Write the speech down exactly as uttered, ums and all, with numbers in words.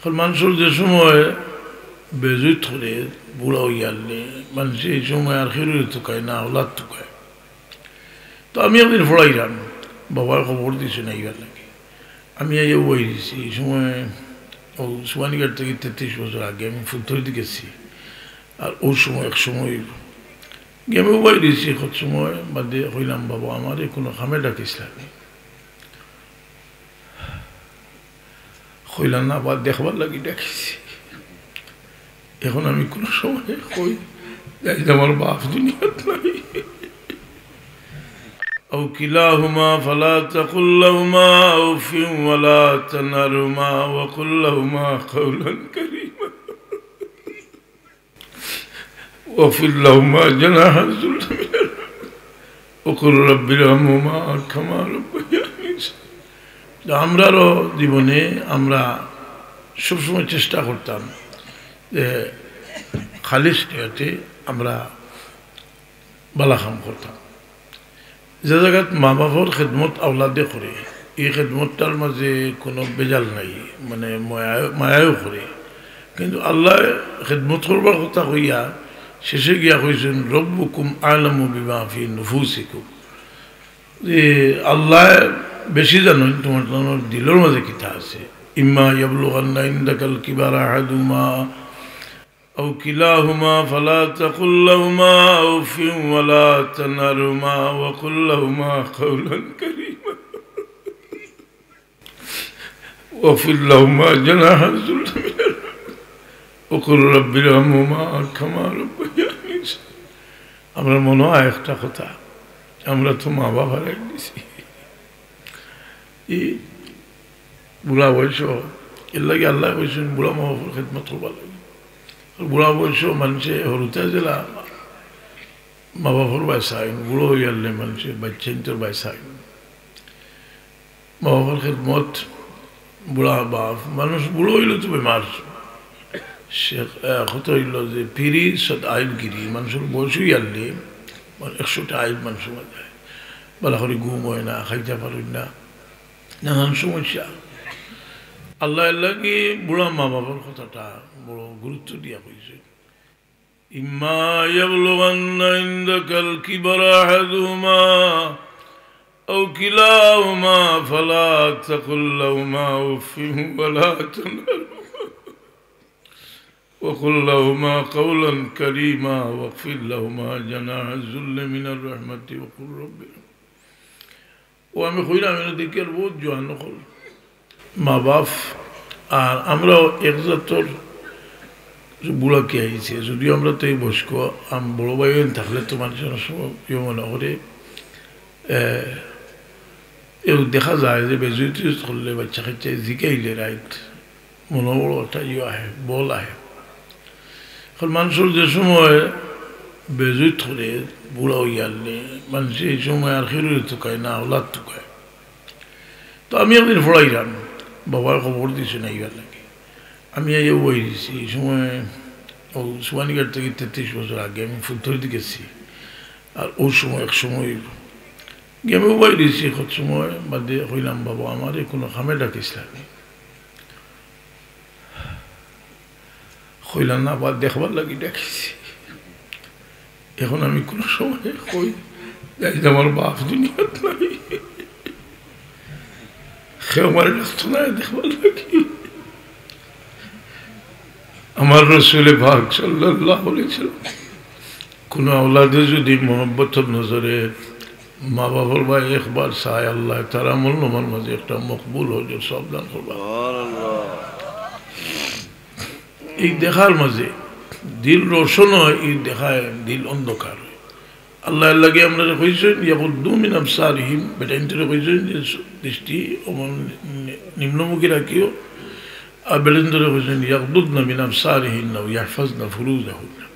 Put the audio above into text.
অখন মানষর যে সময় বেজুত করে বুড়া অইয়ারলে, মানষে ই সময় আর খেরুরে তুকায় না, আওলাদ তুকায়। তো আমি একদিন ফড়াইলাম, বাবার খবর দিছে না ইবার লাগে। আমি আইয়া উবাই দিছি, ই সময় ও সুবানীঘাট থাকি তেত্রিশ বছর আগে আমি ফুলতলিত গেছি। আর ও সময় এক সময় গিয়া আমি উবাই দিছি, কত সময় বাদে কইলাম, "বাবা, আমারে কুনু কামে ডাকিছলা নি?" কইলা, "না বা, দেখবার লাগি ডাকিছি।" অখন আমি কুনু সময় কই, যাই যে আমার বাপ দুনিয়াত নাই। أو كلاهما فلا تقل لهما أف ولا تنهرهما وقل لهما قولا كريما واخفض لهما جناح الذل من الرحمة وقل رب ارحمهما كما ربياني صغيرا। তো আমরারও জীবনে আমরা সবসময় চেষ্টা করতাম যে খালিস নিয়তে আমরা বালা কাম করতাম। যে জাগাত মা বাপর খেদমত আওলাদে করে, ই খেদমতটার মাঝে কুনু বেজাল নাই, মানে মায়া-, মায়াও করে। কিন্তু আল্লায় খেদমত করবার কথা কইয়া শেষে গিয়া কইছইন, "ربكم أعلم بما في نفوسكم।" যে আল্লায় বেশি জানইন তুমার, তুমার দিলর মাঝে কিতা আছে। إما يبلغن عندك الكبر أحدهما أو كلاهما فلا تقل لهما أف ولا تنهرهما وقل لهما قولا كريما واخفض لهما جناح الذل من الرحمة وقل رب ارحمهما كما ربياني صغيرا। আমরা মনো অয় একটা কথা, আমরা তো মা বাপ হারাই দিছি। ই বুড়া বয়স, এর লাগি আল্লায় কইছইন বুড়া মা বাপর খেদমত করবার লাগি। আর বুড়া বয়স মানষে হুরুতা যেলা মা বাপর বায় চাইন, বুড়া অইয়ারলে মানষে বাইচ্চাইন্তর বায় চাইন। মা বাপর খেদমত, বুড়া বাপ, মানুষ বুড়া অইলে তো বেমার। শেখ, আহ, কথা অইলো যে পিরি সদ আইল গিরি, মানষর বয়স অইয়ারলে, মানে, একশোটা আইল মানষর মাঝে আয়। বালা করি ঘুম অয় না, খাইতা পারইন না, নানান সমস্যা। আল্লায় এর লাগি বুড়া মা বাপর কথাটা বড় গুরুত্ব দিয়া কইছইন। إما يبلغن عندك الكبر أحدهما أو كلاهما فلا تقل لهما أف ولا تنهرهما وقل لهما قولا كريما واخفض لهما جناح الذل من الرحمة وقل رب ارحمهما। ও আমি কইলাম, এনে দেখি আর বহুত জোয়ান অকল, মা বাপ, আর আমরাও এক জাতর বুড়া কি আইছে। যদিও আমরা তো এই বয়স্ক, আম-, বড় ভাই অইন থাকলে তো মানুষ অনেক সময় ইয়ে মনে করে, এ, এও দেখা যায় যে বেজুইত করলে বাচ্চা কাচ্চায় জিকাইলে রাইট মনো বড় একটা ইয়ে আহে, বল আহে। অখন মানষর যে সময় বেজুইত করে বুড়া অইয়ারলে, মানষে ই সময় আর খেরুরে তুকায় না, আওলাদ তুকায়। তো আমি একদিন ফড়াইলাম, বাবার খবর দিছে না ইবার লাগে। আমি আইয়া উবাই দিছি, ই সময় ও সুবানীঘাট থাকি তেত্রিশ বছর আগে আমি ফুলতলিত গেছি। আর ও সময় এক সময় গিয়া আমি উবাই দিছি, কত সময় বাদে কইলাম, "বাবা, আমারে কুনু কামে ডাকিছলা নি?" কইলা, "না বা, দেখবার লাগি ডাকিছি।" অখন আমি কুনু সময় কই, যাই যে আমার বাপ দুনিয়াত নাই, কেউ আমারে ডাকতো না দেখবার লাগি। আমার রসুলে পাক সাল্লাল্লাহু আলাইহি ওয়াসাল্লাম, কুনু আওলাদে যদি মহব্বতর নজরে মা বাপর বায় একবার চায়, আল্লায় তার আমল নামার মাঝে একটা মকবুল হজর সওয়াব দান করবা। সুবহানাল্লাহ। ই দেখার মাঝে দিল রোশন অয়, ই দেখায় দিল অন্ধকার অয়। আল্লায় এর লাগি আমরারে কইছইন, "يغضوا من أبصارهم", বেটাইন্তরে কইছইন যে দৃষ্টি অমন নি-, নিম্নমুখী রাখিও। আর বেটাইন্তরে কইছইন, "يغضضن من أبصارهن ويحفظن فروجهن।"